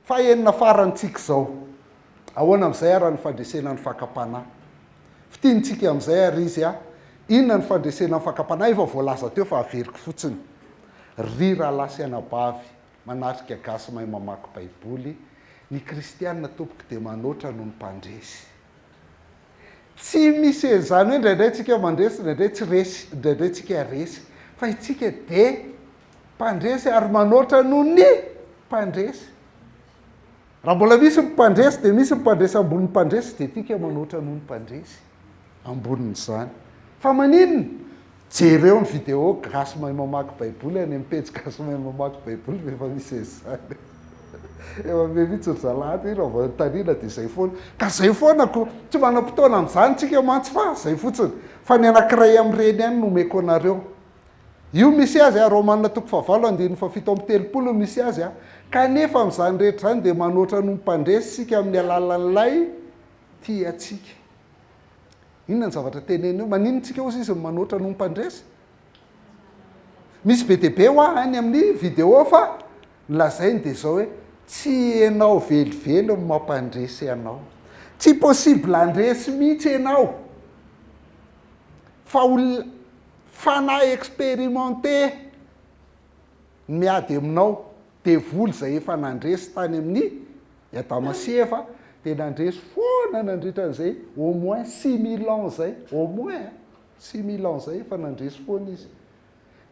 Fahenina farany tsika izao. Ahoana amin'izay ary ny fandresena ny fakam-panahy? Fintinitsika amin'izay ary izy a! Inona ny fandresena ny fakam-panahy? Efa voalaza teo fa averiko fotsiny. Ry rahalahy sy anabavy manatrika gasy mahay mamaky baiboly, ny kristiana tompoko dia manoatra noho ny mpandresy. Tsy misy an'izany hoe indraindray tsika mandresy, indraindray tsy resy, indraindray tsika resy. Fa itsika dia mpandresy ary manoatra noho ny mpandresy. Raha mbola misy ny mpandresy dia misy ny mpandresy ambonin'ny mpandresy dia tika manoatra noho ny mpandresy ambonin'izany. Fa maninona? Jereo ny vidéo gasy mahay mamaky baiboly any amin'ny pejy gasy mahay mamaky baiboly fa efa misy an'izany. Efa be mihitsy ry zalahy ato raha vao anontaniana dia izay foana. Ka izay foana ko, tsy manam-potoana amin'izany tsika mantsy fa izay fotsiny. Fa ny anankiray amin'ireny ihany no omeko anareo. Io misy azy a, Romana toko fahavalo andininy fahafito amby telopolo no misy azy a. Kanefa amin'izany rehetra izany dia manoatra noho ny mpandresy isika amin'ny alalan'ilay tia antsika. Inona ny zavatra teneniny eo? Maninona tsika hozy izy no manoatra noho ny mpandresy? Misy be dia be hoa any amin'ny vidéo fa ny lazainy dia izao hoe tsy ianao velively no mampandresy anao. Tsy possible handresy mihitsy ianao fa olona Fanahy expérimenté ny miady aminao, devoly izay efa nandresy tany amin'ny i Adama sy Eva dia nandresy foana nandritra an'izay au moins 6000 ans izay, au moins hein, 6000 ans izay efa nandresy foana izy.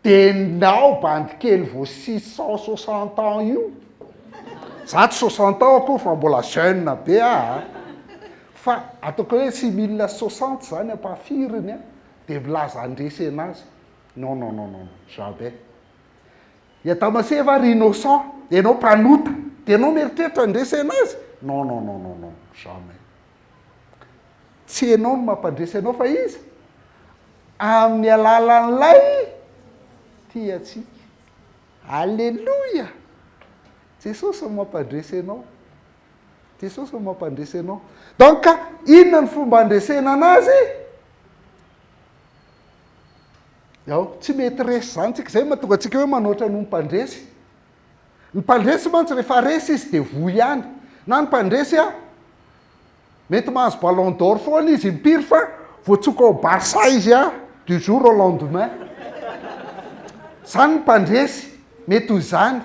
Dia nao bandy kely vao 660 ans io, za tsy 60 ans akory fa mbola jeune be aho a, fa ataoko hoe 6060 zany ampahafiriny an, Dia milaza handresy anazy. Non non non non jamais. I Adama sy Eva ary innocent, ianao mpanota, dia ianao mieritreritra handresy anazy? Non non non non non jamais. Tsy ianao no mampandresy anao fa iza? Amin'ny alalan'ilay tia antsika. Alléluia! Jesosy no mampandresy anao. Jesosy no mampandresy anao. Donc inona ny fomba handresena anazy? Ao, tsy mety resy izany tsika. Izay mahatonga antsika hoe manoatra noho ny mpandresy. Ny mpandresy mantsy rehefa resy izy dia voa ihany. Na ny mpandresy a, mety mahazo ballon d'or foana izy impiry fa voatsoka ao Barça izy a, du jour au lendemain. Izany ny mpandresy, mety ho izany.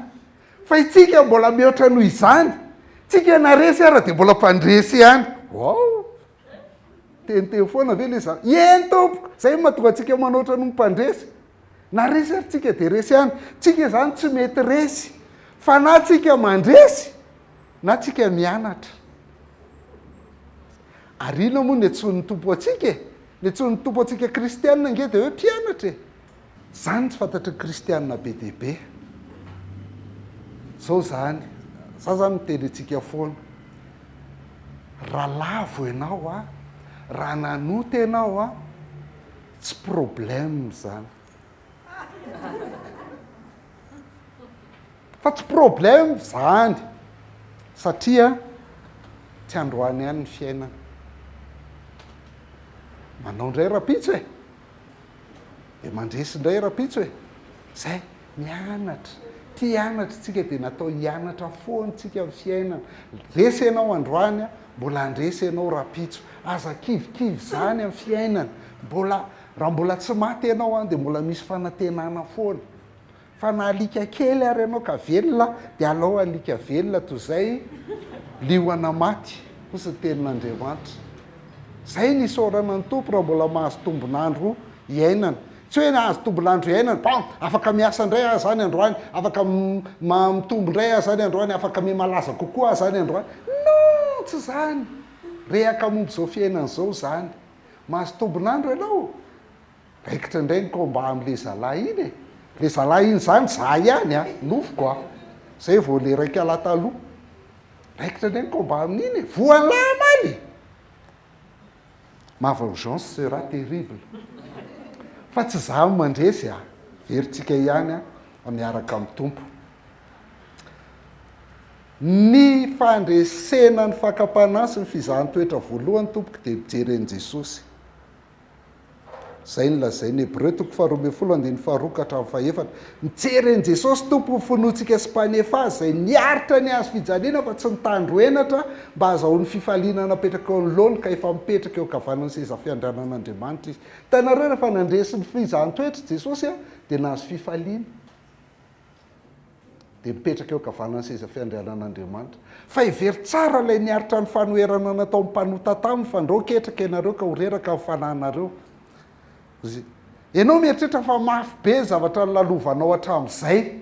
Fa itsika mbola mihoatra noho izany. Tsika na resy ara dia mbola mpandresy ihany. Wow! Teniteny foana ve le za? Eny tompoko! Zay no mahatonga antsika manoatra noho ny mpandresy. Na resy ary tsika dia resy ihany. Tsika izany tsy mety resy. Fa na tsika mandresy, na tsika mianatra. Ary inona moa ny antsoin'ny Tompo antsika e? Ny antsoin'ny Tompo antsika kristianina ange dia hoe mpianatra e! Zany tsy fantatry ny kristianina be dia be. Zao zany, za zany miteny antsika foana, raha lavo ianao a, raha nanota ianao a, tsy problème zany. Fa tsy problème zany satria tsy androany ihany ny fiainana. Manao indray rahampitso e! Dia mandresy indray rahampitso e! Zay, mianatra. Tia hianatra isika dia natao hianatra foana isika amin'ny fiainana. Resy ianao androany, mbola handresy ianao rahampitso. Aza kivikivy izany amin'ny fiainana. Mbola, raha mbola tsy maty ianao an, dia mbola misy fanantenana foana. Fa na alika kely ary ianao ka velona dia alao alika velona toy izay liona maty, hozy ny tenin'Andriamanitra. Izay ny isaorana ny Tompo raha mbola mahazo tombon'andro iainana. Tsy hoe nahazo tombon'andro iainana, bon, afaka miasa indray aho izany androany, afaka mitombo indray aho izany androany, afaka miha-malaza kokoa aho izany androany. Non, tsy izany. Rehaka momba izao fiainana izao izany. Mahazo tombon'andro ianao. Raikitra indray ny combat amle zalahy iny e! Le zalahy iny zany za ihany a! Nofiko a! Zay vao le raika lahy taloha. Raikitra indray ny combat amin'iny e! Voalahy amaly! Ma vengeance sera terrible. Fa tsy za no mandresy a! Verintsika ihany a, miaraka amin'ny Tompo. Ny fandresena ny fakam-panahy sy ny fizahan-toetra voalohany tompoko dia mijery an'i Jesosy. Izay no lazain'ny Hebreo toko faharoa ambin'ny folo andininy faharoa ka hatramin'ny fahefatra. Mijery an'i Jesosy Tompon'ny finoantsika sy Mpanefa azy izay niaritra ny hazo fijaliana fa tsy nitandro henatra mba hahazahoany fifaliana napetraka eo anoloany ka efa mipetraka eo ankavanan'ny seza fiandrianan'Andriamanitra izy. Hitanareo rehefa nandresy ny fizahan-toetra Jesosy dia nahazo fifaliana. Dia mipetraka eo ankavanan'ny seza fiandrianan'Andriamanitra. Fa hevero tsara ilay niaritra ny fanoherana nataon'ny mpanota taminy fandrao ketraka ianareo ka ho reraka ny fanahinareo. Ianao mieritreritra fa mafy be ny zavatra nolalovanao hatramin'izay.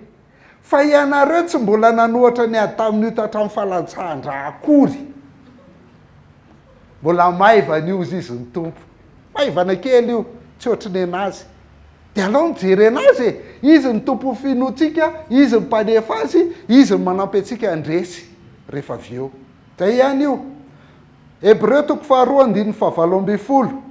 Fa ianareo tsy mbola nanohatra ny ady tamin'ny ota hatramin'ny fahalatsahan-dra akory. Mbola maivana io hozy izy ny Tompo. Maivana kely io, tsy ohatry ny an'azy. Dia alao mijery an'azy e! Izy no Tompon'ny finoantsika, Izy no mpanefa azy, Izy no manampy antsika handresy rehefa avy eo. Izay ihany io. Hebreo toko faharoa andininy fahavalo ambin'ny folo.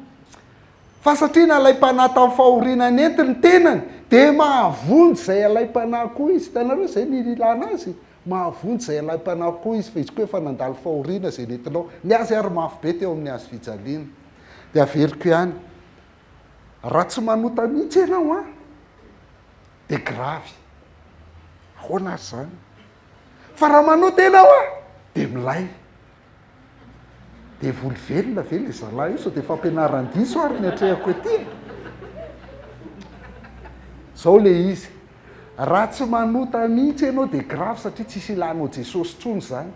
Fa satria nalaim-panahy tamin'ny fahoriana nentiny ny tenany, dia mahavonjy izay alaim-panahy koa izy. Hitanareo izay ny ilana azy? Mahavonjy izay alaim-panahy koa izy, fa izy koa efa nandalo fahoriana izay nentinao. Ny azy ary mafy be teo amin'ny hazo fijaliana. Dia averiko ihany, raha tsy manota mihitsy ianao an, dia gravy. Ahoana ary izany? Fa raha manota ianao an, dia milay. Devoly velona ve le zalahy io sao dia fampianaran-diso ary ny atrehako ety e? Zao le izy, raha tsy manota mihitsy ianao dia grave satria tsisy ilanao Jesosy intsony izany.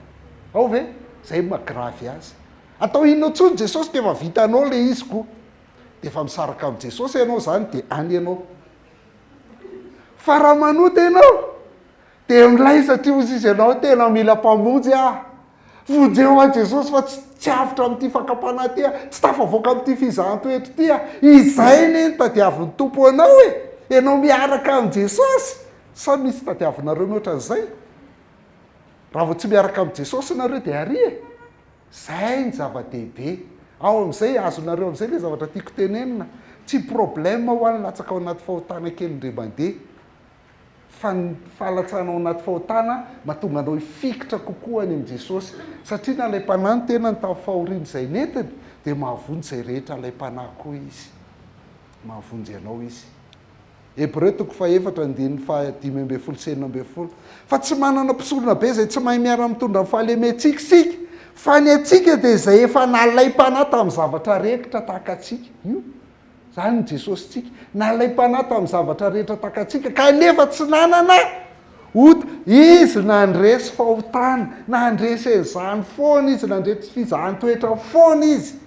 Ao ve? Zay no maha grave azy. Atao inona intsony Jesosy dia efa vitanao le izy ko. Dia efa misaraka amin'i Jesosy ianao izany dia any ianao. Fa raha manota ianao Dia milay satria hozy izy ianao tena mila mpamonjy aho. Vonjeo aho Jesosy fa tsy tsy avotra amin'ity fakam-panahy ity aho, tsy tafavoaka amin'ity fizahan-toetra ity aho. Izay anie no tadiavin'ny Tompo anao e! Ianao miaraka amin'i Jesosy. Sa misy tadiavinareo mihoatra an'izay? Raha vao tsy miaraka amin'i Jesosy nareo dia ary e! Izay ny zava-dehibe. Ao amin'izay, azonareo amin'izay ilay zavatra tiako tenenina. Tsy problème ho an'ny latsaka ao anaty fahotana kely indray mandeha. Fa ny fahalatsahana ao anaty fahotana mahatonga anao hifikitra kokoa any amin'i Jesosy. Satria nalaim-panahy ny tenany tamin'ny fahoriana izay nentiny, dia mahavonjy izay rehetra alaim-panahy koa Izy. Mahavonjy anao Izy. Hebreo toko fahefatra andininy faha-15 sy 16. Fa tsy manana mpisoronabe izay tsy mahay miara-mitondra ny fahalementsika isika, fa ny antsika dia izay efa nalaim-panahy tamin'ny zavatra rehetra tahaka antsika. Io. Izany ny Jesosintsika. Nalaim-panahy tamin'ny zavatra rehetra takantsika, kanefa tsy nanana ota. Izy nandresy fahotana, nandresy an'izany foana izy, nandresy fizahan-toetra foana izy.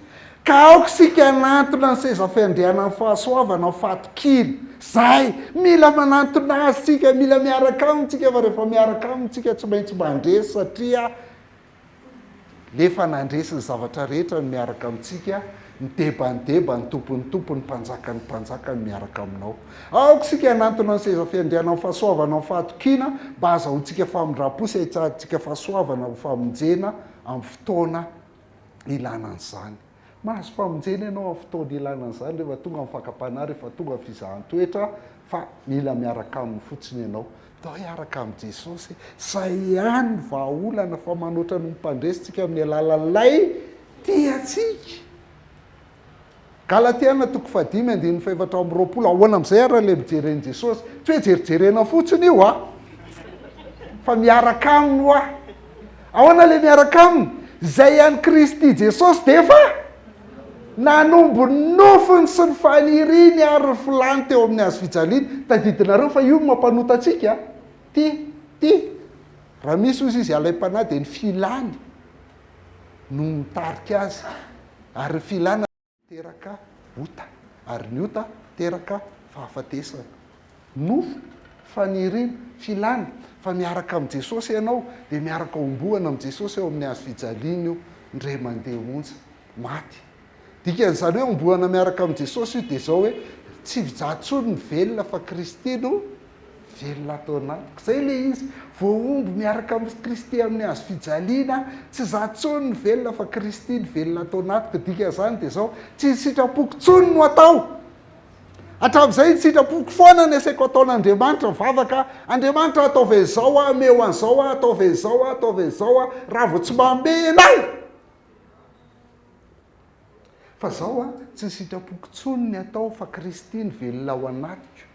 Ka aoka isika hanantona ny seza fiandrianan'ny fahasoavana amin'ny fahatokiana. Izay! Mila manantona Azy isika, mila miaraka Aminy isika, fa rehefa miaraka Aminy isika tsy maintsy mandresy satria Nefa nandresy ny zavatra rehetra ny miaraka amintsika, midebadeba ny Tompon'ny tompo, ny Mpanjakan'ny mpanjaka ny miaraka aminao. Aoka isika hanantona ny seza fiandrianan'ny fahasoavana amin'ny fahatokiana mba hahazahoantsika famindram-po sy hahitsantsika fahasoavana ho famonjena amin'ny fotoana ilana an'izany. Mahazo famonjena ianao amin'ny fotoana ilana an'izany rehefa tonga ny fakam-panahy, rehefa tonga ny fizahan-toetra fa mila miaraka aminy fotsiny ianao. Ndao hiaraka amin'i Jesosy. Izay ihany ny vahaolana fa manoatra noho ny mpandresy tsika amin'ny alalan'ilay tia antsika. Galatiana toko fahadimy andininy fahefatra amby roapolo. Ahoana amin'izay ary ilay mijery an'i Jesosy? Tsy hoe jerijerena fotsiny io a! Fa miaraka aminy hoa. Ahoana ilay miaraka aminy? Izay an'i Kristy Jesosy dia efa nanombo ny nofony sy ny faniriany ary ny filany teo amin'ny hazo fijaliana. Tadidinareo fa io no mampanota antsika. Ty, ty. Raha misy hozy izy alaim-panahy dia ny filany no mitarika azy. Ary ny filana. Teraka ota, ary ny ota teraka fahafatesana. Nofo, faniriana, filana, fa miaraka amin'i Jesosy ianao dia miaraka hombohana amin'i Jesosy eo amin'ny hazo fijaliana io, indray mandeha monja, maty. Dikan'izany hoe hombohana miaraka amin'i Jesosy io dia izao hoe, tsy izaho intsony no velona fa Kristy no Velona ato anatiko. Zay le izy. Voahombo miaraka amin'i Kristy amin'ny hazo fijaliana. Tsy za tsony no velona fa Kristy no velona ato anatiko. Dikan'izany dia zao, tsy ny sitrapoko tsony no atao. Hatramin'izay ny sitrapoko foana no asaiko ataon'Andriamanitra, mivavaka, Andriamanitra ataovy an'izao aho, omeo an'izao aho, ataovy an'izao aho, ataovy an'izao aho, raha vao tsy manome ianao. Fa zao a, tsy ny sitrapoko intsony ny atao fa Kristy ny velona ao anatiko.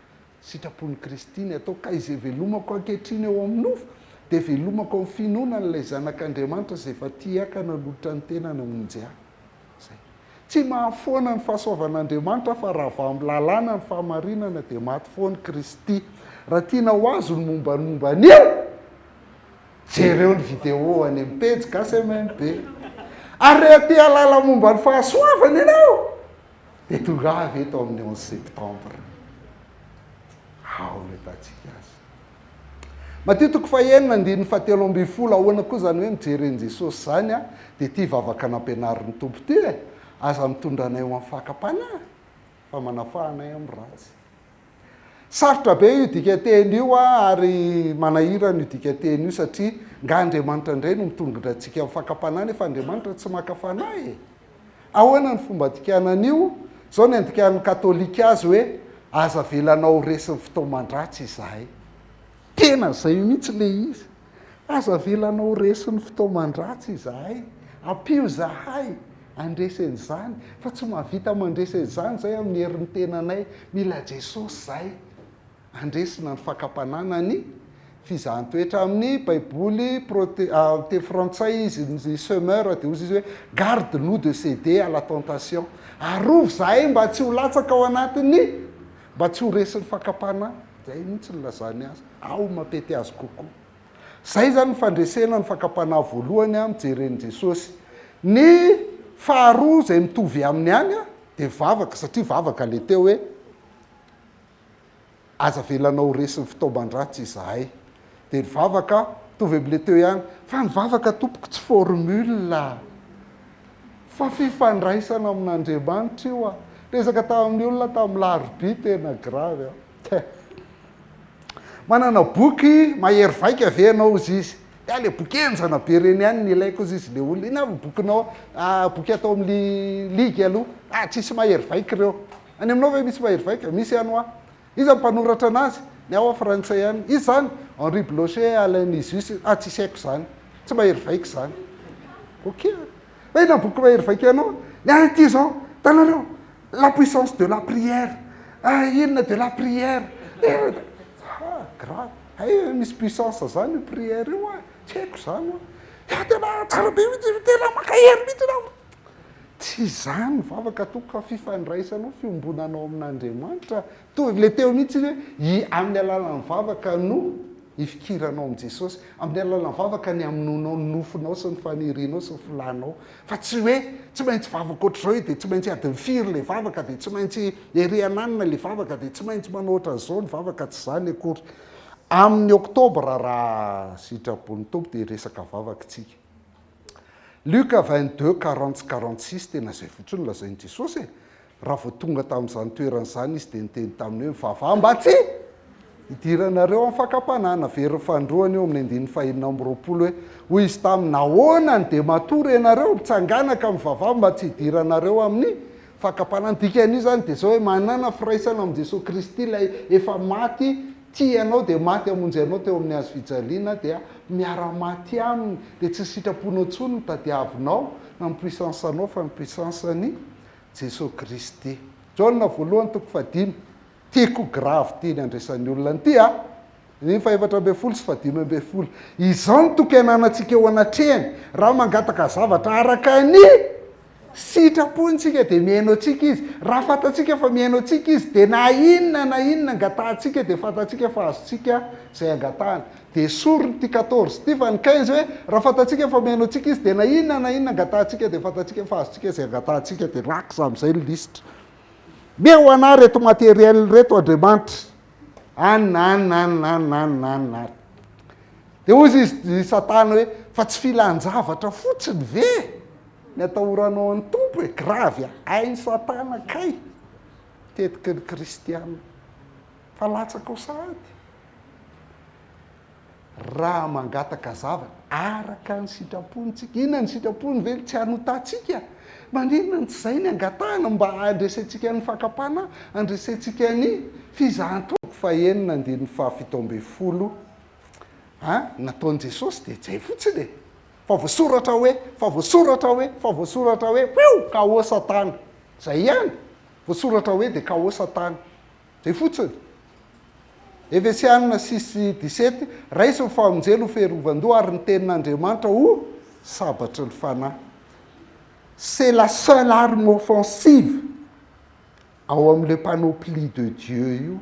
Sitrapon'i Kristy ny atao ka izay velomako ankehitriny eo amin'ny nofo dia velomako amin'ny finoana an'ilay Zanak'Andriamanitra izay efa tia ahy ka nanolotra ny tenany hamonjy ahy. Izay. Tsy mahafoana ny fahasoavan'Andriamanitra fa raha vao amin'ny lalàna ny fahamarinana dia maty foana Kristy. Raha tiana ho azo ny momba ny momba an'io, jereo ny vidéo any amin'ny pejy Gasy MMB. Ary reha te hahalala momba ny fahasoavana ianao dia tongava eto amin'ny onze septembre. Ao no ahitantsika azy. Matio toko fahenina andininy fahatelo ambin'ny folo, ahoana koa izany hoe mijery an'i Jesosy izany a? Dia ity vavaka nampianarin'ny Tompo ity e, aza mitondra anay ho amin'ny fakam-panahy fa manafaha anay amin'ny ratsy. Sarotra be io dikanteny io a, ary manahirana io dikanteny io satria nga Andriamanitra indray no mitondra antsika amin'ny fakam-panahy nefa Andriamanitra tsy maka fanahy e. Ahoana ny fomba andikana an'io? Izao ny andikan'ny katolika azy hoe, Aza avelanao ho resin'ny fitaoman-dratsy izahay. Tena izay mihitsy ilay izy. Aza avelanao ho resin'ny fitaoman-dratsy izahay. Ampio izahay handresy an'izany, fa tsy mahavita mandresy an'izany izahay amin'ny herin'ny tenanay. Mila Jesosy izahay. Handresina ny fakam-panahy na ny fizahan-toetra. Amin'ny Baiboly prote, teny frantsay izy, ny Semeur, dia hozy izy hoe, Garde nous de ceder à la tentation. Arovy izahay mba tsy ho latsaka ao anatin'ny, mba tsy ho resin'ny fakam-panahy. Izay mihitsy no nilazany azy. Ao no mampety azy kokoa. Izay izany ny fandresena ny fakam-panahy voalohany mijery an'i Jesosy. Ny faharoa izay mitovy aminy ihany dia vavaka, satria vavaka ilay teo hoe, Aza avelanao ho resin'ny fitaoman-dratsy izahay. Dia nivavaka, mitovy amin'ilay teo ihany. Fa ny vavaka tompoko tsy formule fa fifandraisana amin'Andriamanitra io a! Resaka tamin'ny olona tamin'ny larobia tena grave a! Teh! Manana boky mahery vaika ve ianao hozy izy? Dia ilay boky henjana be ireny ihany no ilaiko hozy izy ilay olona. Inona avy ny bokinao? Ah, boky atao amin'ny ligue aloha. Ah, tsisy mahery vaika ireo. Any aminao ve misy mahery vaika? Misy ihany hoa. Iza no mpanoratra anazy? Ny ahy hoa frantsay ihany. Iza izany? Henri Blocher, Alain Nizus, ah tsisy haiko izany. Tsy mahery vaika izany. Ok a. Fa inona ny boky mahery vaika hainao? Ny ahy ity izao, hitanareo? La puissance de la prière. Ah inona de la prière. Ah grave. Hay misy puissance izany io prière io a. Tsy haiko izany hoa. Ya tena tsara be mihitsy, tena mankahery mihitsy ianao. Tsy izany ny vavaka tompoko fa fifandraisanao, fiombonanao amin'Andriamanitra. Toy ilay teo mihitsy iny hoe i amin'ny alalan'ny vavaka no ifikiranao amin'i Jesosy. Amin'ny alalan'ny vavaka ny hamonoanao ny nofonao sy ny fanirianao sy ny filanao. Fa tsy hoe tsy maintsy vavaka ohatr'izao io dia tsy maintsy adiny firy ilay vavaka dia tsy maintsy ery ananona ilay vavaka dia tsy maintsy manao ohatran'izao ny vavaka, tsy izany akory. Amin'ny oktobra raha sitrapon'ny Tompo dia hiresaka vavaka isika. Luc 22, 40 sy 46, tena izay fotsiny no lazain'i Jesosy e! Raha vao tonga tamin'izany toerana izany izy dia niteny taminy hoe, Mivavaha mba tsy hidiranareo amin'ny fakam-panahy. Naverin'ny fanindroany eo amin'ny andininy fahenina amby roapolo hoe, Hoy izy taminy, Nahoana no dia matory ianareo? Mitsangàna ka mivavaha mba tsy hidiranareo amin'ny fakam-panahy. Ny dikan'io izany dia izao hoe, manàna firaisana amin'i Jesosy Kristy ilay efa maty tia anao dia maty hamonjy anao teo amin'ny hazo fijaliana dia miara-maty aminy dia tsy ny sitraponao intsony no tadiavinao na ny puissance anao fa ny puissance an'i Jesoa Kristy. Jaona voalohany toko fahadimy, tiako grave ity ny andresan'ny olona an'ity a! Andininy faha-14 sy faha-15, Izao no toky ananantsika eo anatrehany, raha mangataka zavatra araka ny Sitrapony tsika dia mihaino antsika Izy. Raha fantatsika fa mihaino antsika Izy dia na inona na inona angatahantsika dia fantatsika fa azontsika izay angatahana. Dia esoriny ity quatorze ity fa ny quinze hoe raha fantatsika fa mihaino antsika Izy dia na inona na inona angatahantsika dia fantatsika fa azontsika izay angatahantsika dia rakitra amin'izay ny lisitra. Meo anah ireto matériel ireto Andriamanitra. An an an an an an an. Dia hoy izy i Satana hoe fa tsy filan-javatra fotsiny ve? Ny atahoranao an'ny Tompo e, grave a, hain'i Satana kay tetiky ny kristiana fa latsaka ao sahady raha mangataka zavatra araka ny sitrapony tsika. Inona ny sitrapony ve? Tsy hanotantsika? Maninona no tsy izay ny angatahana mba handresentsika ny fakam-panahy, handresentsika ny fizahan-toetra? Fahenina andininy faha-17 a, nataon'i Jesosy dia izay fotsiny e. Fa voasoratra hoe, fa voasoratra hoe, fa voasoratra hoe, piu! KO Satana. Zay ihany! Voasoratra hoe dia KO Satana. Zay fotsiny. Efesianina six dix-sept, Raiso ny famonjena ho fiarovan-doha ary ny tenin'Andriamanitra ho sabatry ny fanahy. C'est la seule arme offensive ao amin'ilay panoplie de Dieu io.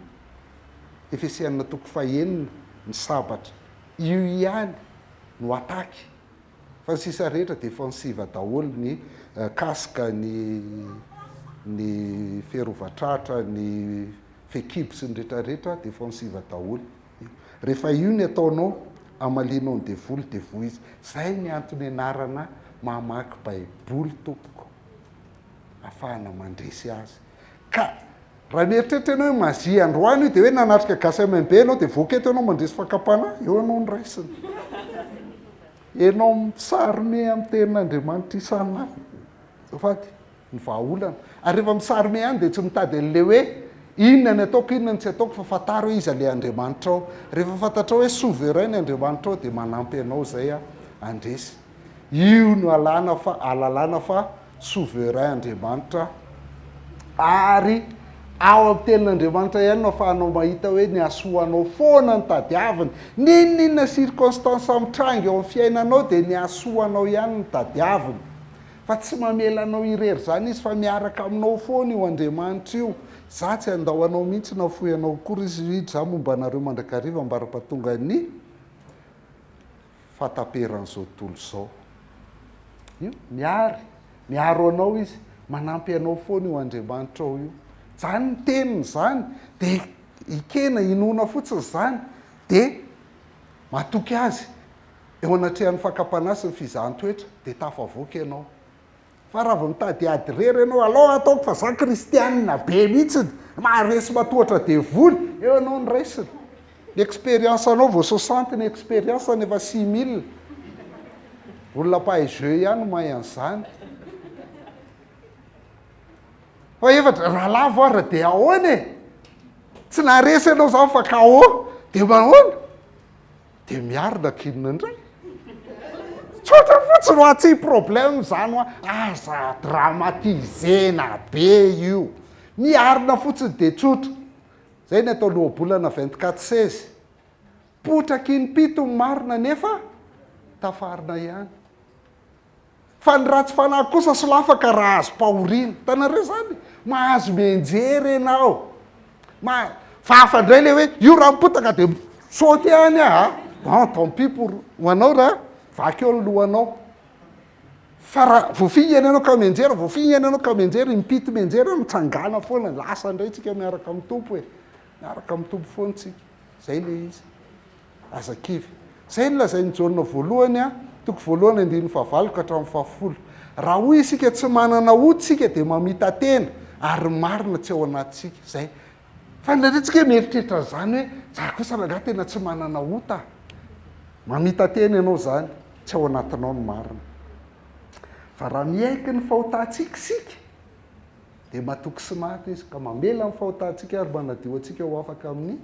Efesianina toko fahenina, ny sabatra. Io ihany no attaque. Fa ny sisa rehetra defensive daholo ny casque, ny ny fiarovan-tratra, ny fehikibo sy ny rehetra rehetra defensive daholo. Rehefa io ny ataonao hamalianao ny devoly dia voa izy. Zay ny antony ianarana mamaky baiboly tompoko. Afahana mandresy azy. Ka Raha mieritreritra ianao hoe magie androany io dia hoe nanatrika gasy MMB ianao dia voaka eto ianao mandresy fakam-panahy, eo ianao no raisina. Ianao mi-s'armer amin'ny tenin'Andriamanitra isan'andro. Azafady, ny vahaolana. Ary rehefa mi-s'armer ihany dia tsy mitady an'ilay hoe inona ny ataoko, inona ny tsy ataoko fa fantaro hoe iza ilay Andriamanitrao. Rehefa fantatrao hoe souverain ny Andriamanitrao dia manampy anao izay handresy. Io no alana fa alalana fa souverain Andriamanitra ary ao amin'ny tenin'Andriamanitra ihany no afahanao mahita hoe ny hasoa anao foana no tadiaviny. N'inon'inona circonstance mitranga eo amin'ny fiainanao dia ny hasoa anao ihany no tadiaviny. Fa tsy mamela anao irery izany izy fa miaraka aminao foana io Andriamanitra io. Za tsy handao anao mihitsy na fohy anao akory izy, za momba anareo mandrakariva ambara-pahatongan'ny fahataperan'izao tontolo izao. Io, miary, miaro anao Izy, manampy anao foana io Andriamanitrao io. Izany ny teniny izany, dia ekena, inoana fotsiny izany, dia matoky Azy eo anatrehan'ny fakam-panahy sy ny fizahan-toetra, dia tafavoaka ianao. Fa raha vao mitady ady irery ianao, alao ataoko fa za kristianina be mihitsiny, maharesy matohatra devoly, eo ianao no raisina. Ny expérience anao vao 60 ny expérience nefa 6000. Olona mpahay jeu ihany no mahay an'izany. Fa efatra, raha lavo ary dia ahoana e? Tsy naharesy ianao zany fa KO, dia manahoana? Dia miarina k'inona indray? Tsotra fotsiny hoa, tsy problème izany hoa, aza dramatiser-na be io. Miarina fotsiny dia tsotra. Zay ny atao lohabolana 24 16. Potraky ny pito ny marina nefa tafarina ihany. Fa ny ratsy fanahy kosa solafaka raha azom-pahoriana. Hitanareo izany? Mahazo mianjera ianao. Ma, fa hafa indray ilay hoe io raha mipotaka dia mi-saute any aho a. Bon, tant pis pour ho anao raha vaky eo ny lohanao. Fa raha voafihina ianao ka mianjera, voafihina ianao ka mianjera, impito mianjera, mitsangàna foana, lasa indray tsika miaraka amin'ny Tompo e. Miaraka amin'ny Tompo foana tsika. Izay ilay izy. Aza kivy. Izay no lazain'i Jaona voalohany, toko voalohany andininy fahavalo ka hatramin'ny fahafolo. Raha hoy isika tsy manana ota isika dia mamita-tena ary ny marina tsy ao anatintsika. Izay. Fa indraindray tsika mieritreritra an'izany hoe za kosa rangahy tena tsy manana ota. Mamita-tena ianao izany, tsy ao anatinao ny marina. Fa raha miaiky ny fahotantsika isika dia matoky sy marina izy ka mamela ny fahotantsika ary manadio antsika ho afaka amin'ny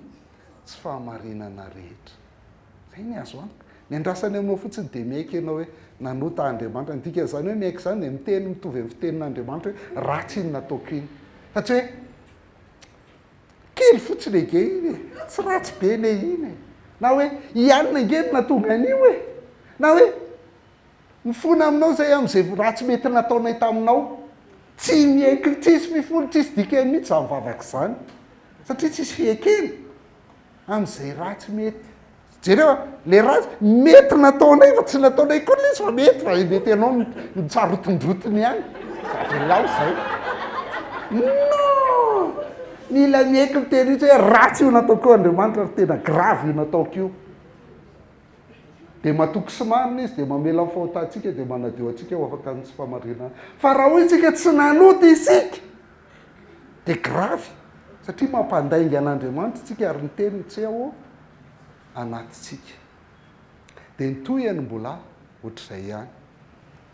tsy fahamarinana rehetra. Izay ny azo antoka. Ny andrasany aminao fotsiny dia miaiky ianao hoe nanota Andriamanitra. Ny dikan'izany hoe miaiky izany dia miteny mitovy amin'ny fitenin'Andriamanitra hoe ratsy iny nataoko iny. Fa tsy hoe kely fotsiny ange iny e, tsy ratsy be anie iny e. Na hoe i anona ange no nahatonga an'io e. Na hoe Mifona aminao izay amin'izay ratsy mety nataonay taminao. Tsy miaiky, tsisy fifona, tsisy dikany mihitsy izany vavaka izany. Satria tsisy fiaikena amin'izay ratsy mety. Jereo a, le ratsy mety nataonay fa tsy nataonay koa ilay izy fa mety fa mety ianao no tsarotindrotiny ihany. Avelao izay. Non! Mila miaiky miteny mihitsy hoe ratsy io nataoko io Andriamanitra ary tena grave io nataoko io. Dia matoky sy marina Izy, dia mamela ny fahotantsika, dia manadio antsika ho afaka amin'ny tsy fahamarinana. Fa raha hoy isika tsy nanota isika, dia gravy, satria mampandainga an'Andriamanitra isika ary ny teniny tsy ao anatintsika. Dia ny tohiny mbola ohatr'izay ihany.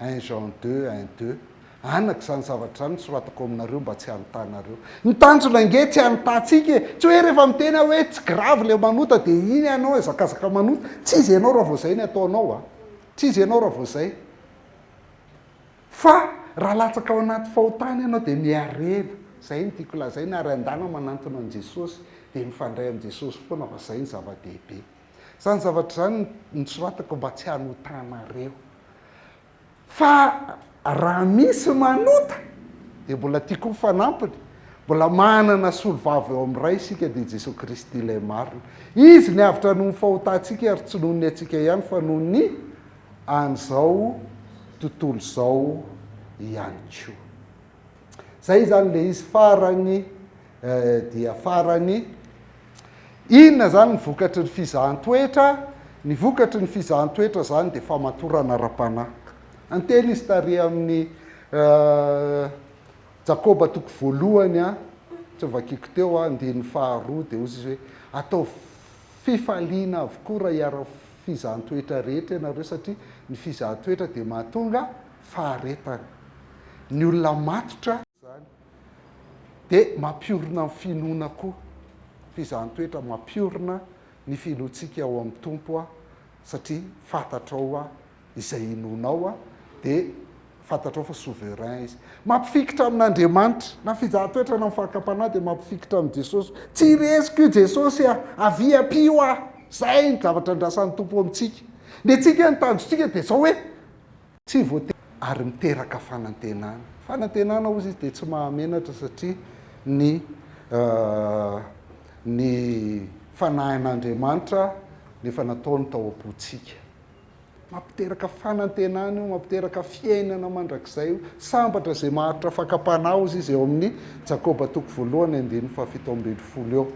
Un Jean deux, un deux. Anaka izany zavatra izany no soratako aminareo mba tsy hanotanareo. Ny tanjona ange tsy hanotantsika e! Tsy hoe rehefa miteny aho hoe tsy grave ilay manota dia iny ianao hihazakazaka manota. Tsy izy ianao raha vao izay ny ataonao a! Tsy izy ianao raha vao izay. Fa. raha latsaka ao anaty fahotana ianao dia miharena. Izay no tiako lazaina ary andana manantona an'i Jesosy dia mifandray amin'i Jesosy foana fa izay no zava-dehibe. Izany zavatra izany no nosoratako mba tsy hanotanareo. Fa raha misy manota, dia mbola tiako ny fanampiny, mbola manana solovava eo amin'ny Ray isika, dia i Jesoa Kristy ilay marina. Izy niavotra noho ny fahotantsika ary tsy noho ny antsika ihany fa noho ny an'izao tontolo izao ihany koa. Zay izany le izy farany dia farany. Inona izany ny vokatry ny fizahan-toetra? Ny vokatry ny fizahan-toetra izany dia famatorana ara-panahy. Anteny izy tary amin'ny Jakoba toko voalohany a, tsy novakiako teo a, andininy faharoa dia hoy izy hoe ataovy fifaliana avokoa raha hiara fizahan-toetra rehetra ianareo satria ny fizahan-toetra dia mahatonga faharetana. Ny olona matotra. Izany dia mampiorina ny finoana koa. Fizahan-toetra mampiorina ny finoantsika ao amin'ny Tompo satria fantatrao izay inoanao dia fantatrao fa souverain Izy. Mampifikitra amin'Andriamanitra. Na fizahan-toetra na ny fakam-panahy dia mampifikitra amin'i Jesosy. Tsy resiko io Jesosy a! Avia ampio aho! Izay ny zavatra andrasan'ny Tompo amintsika. Ny antsika ny tanjontsika dia izao hoe. Tsy voatery ary miteraka fanantenana. Fanantenana hozy izy dia tsy mahamenatra satria ny ny fanahin'Andriamanitra no efa nataony tao am-pontsika. Mampiteraka fanantenana io, mampiteraka fiainana mandrakizay io. Sambatra izay maharitra fakam-panahy hozy izy eo amin'ny Jakoba toko voalohany andininy fahafito ambin'ny folo eo.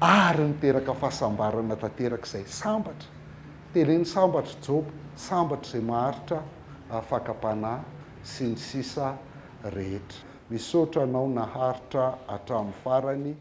Ary miteraka fahasambarana tanteraka izay. Sambatra. Teneno sambatra Joba, sambatra izay maharitra fakam-panahy sy ny sisa rehetra. Misaotra anao naharitra hatramin'ny farany.